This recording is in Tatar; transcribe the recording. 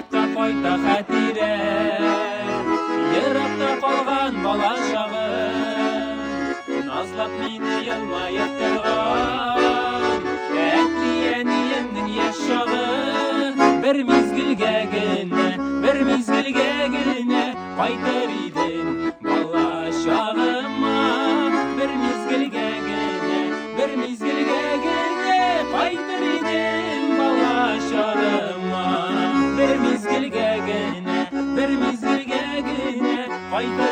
Артка кайта хәтирә. Еракта калган бала чагым, назлап мине елмаеп торган әти-әниемнең яшь чагы. Бер мизгелгә генә, бер мизгелгә генә кайтыр идем бала чагыма. Бер мизгелгә генә, бер мизгелгә генә кайтыр идем бала чагыма. Бер мизгелгә генә, бер мизгелгә генә кайтыр